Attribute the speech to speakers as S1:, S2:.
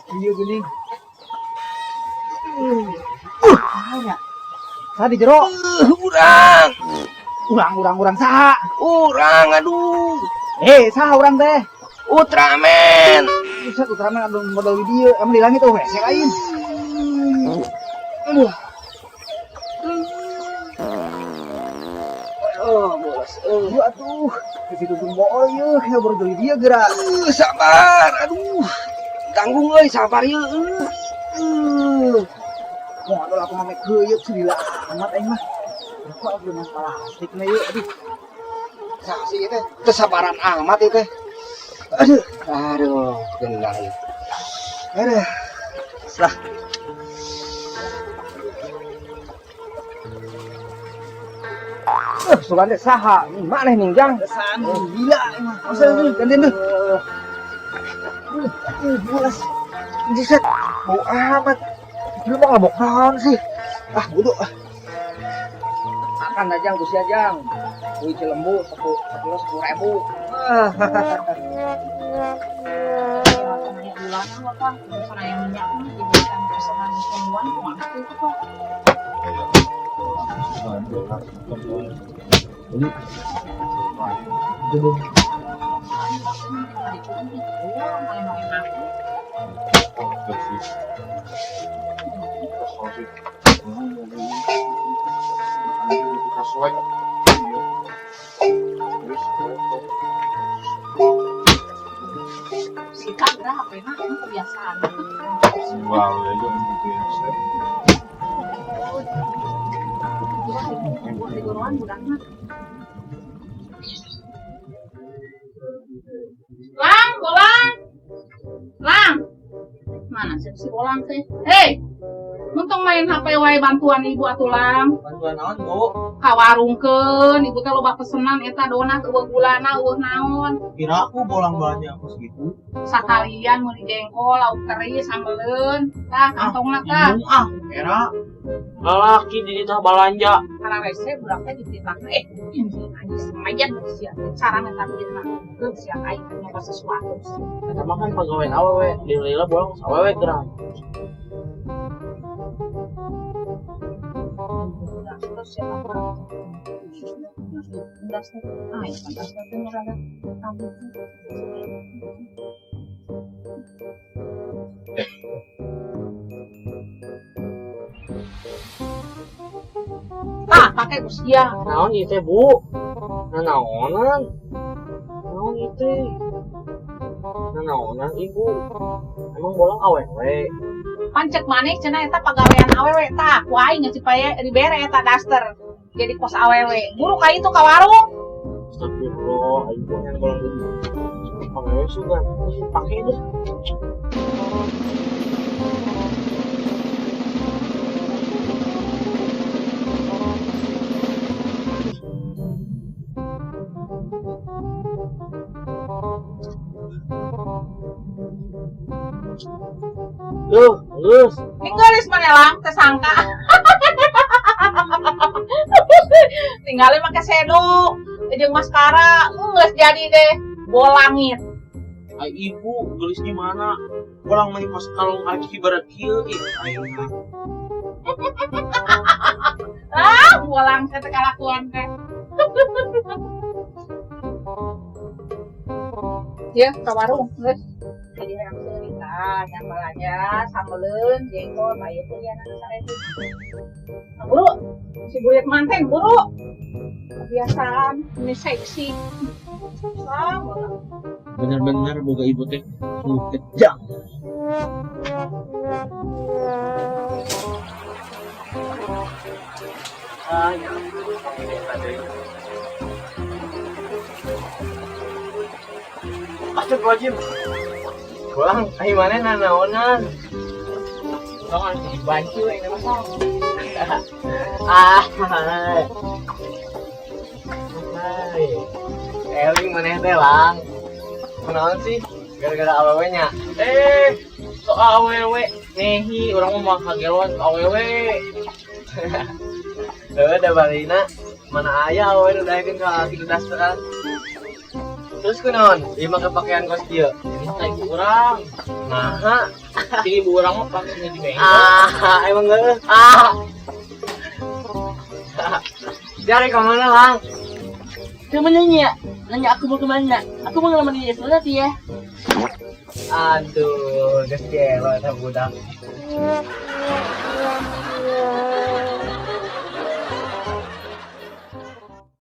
S1: Iya geuning. Nya. Saha di jero?
S2: Urang,
S1: Urang, urang, urang saha?
S2: Urang, aduh.
S1: Eh, saha urang teh?
S2: Ultraman.
S1: Buset, Ultraman anu model di dieu, emang di langit oh hese lain. Aduh.
S2: Oh, bolas.
S1: Aduh atuh. Ke situ tuh bool ieu, kayak baru dari dia gerak.
S2: Sabar, aduh. Tanggung euy, sabar ieu.
S1: Mau aduh aku mah keuyeup sedila amat aing mah. Kok aku dengan plastik nih ieu, aduh.
S2: Saha sih ieu teh? Teu sabaran amat ieu teh. Aduh, aduh, genah ieu. Aduh. Lah. Sugan teh saha? Maneh ningjang?
S1: Kesan gila aing mah. Masa tuh gantian tuh.
S2: Bolas. Buset, bau amat. Lu mau ngabok naon sih? Ah, bodoh. Ah. Makan aja jang, kusia jang. Kuy cilembu 1 kilo 10.000. Ah,
S3: Bulan apa misalnya yang minyak mah diberikan pesanan pembuan kumaha itu kok. Sikap dah apa mah kebiasaan.
S4: Wow, ya gitu ya.
S3: Buat di guruan budak mah. Lang, bolang. Lang. Mana sih si bolang teh? Hei. Untung main HP wae, bantuan ibu atuh, Lang.
S5: Bantuan naon, Bu?
S3: Kawarungkeun, ibu teh loba pesenan eta donat euweuh gulana, euweuh naon.
S5: Kira aku bolang belanja aku segitu.
S3: Sakalian meuli jengkol, lauk teri, sambeleun. Tah, kantongna tah.
S5: Bingung ah, era. Lalaki di ditah balanja.
S3: Karena rese budak teh dititahna ini anjing semayan sia cara minta duitna. Geus sia aing nyoba sesuatu.
S5: Eta mah kan pagawean awewe, lila bolang awewe gerang.
S3: Terus siapa khususnya ah ya pantas teh merasa kamu. Tah, pakai usia.
S5: Naon ieu teh, Bu? Nah, naonan? Naon ieu teh? Nah, naonan ibu? Emang bolang awewe?
S3: Pancek maneh cenah eta pagawean awewe, tah ku aing geus dipaye dibere eta daster jadi kos awewe. Buru ka itu ka warung.
S5: Astagfirullah, ibu yang bolang jadi awewe sugan. Ih, pakai deh. Duh, geus.
S3: Ninggalis maneh, Lang, teu sangka. Tinggalin make sedo jeung maskara, geus jadi deh bolangit.
S5: Ai ibu, geulis di mana? Bolang mah pas kalung aji barat kieu ih aing mah.
S3: Ah, bolang teh kalakuan teh. Ya, ke warung, geus. Jadi yang seuri tah, yang balanja sambeleun, jengkol, bae teh ya 1.000. Nah, buru, si buyut manten buru. Kebiasaan, ini seksi. Ah, bolang.
S5: Bener-bener boga ibu teh sungguh kejam. Ah, ya. Astagfirullahaladzim.
S2: Bolang, ai maneh nanaonan?
S5: Tong harus dibantu ini mah song.
S2: Ah. Hai. Eling maneh teh, Lang. Kunaon sih? Gara-gara awewe nya.
S5: Eh, so awewe nehi urang mah kageloan ke awewe.
S2: Heuh, da balina mana aya awewe nu daekeun ka kitu dasteran.
S5: Terus kunaon? Ieu mah pakaian kos kieu.
S6: Ini mah ibu urang.
S5: Naha?
S6: Jadi ibu urang mah paksanya di bengkel.
S5: Ah, emang geus. Ah. Dari ke mana, Lang?
S6: Kamu nanya, nanya aku mau kemana? Aku mau ngelamar di nanti ya.
S5: Aduh, geus gelo eta budak.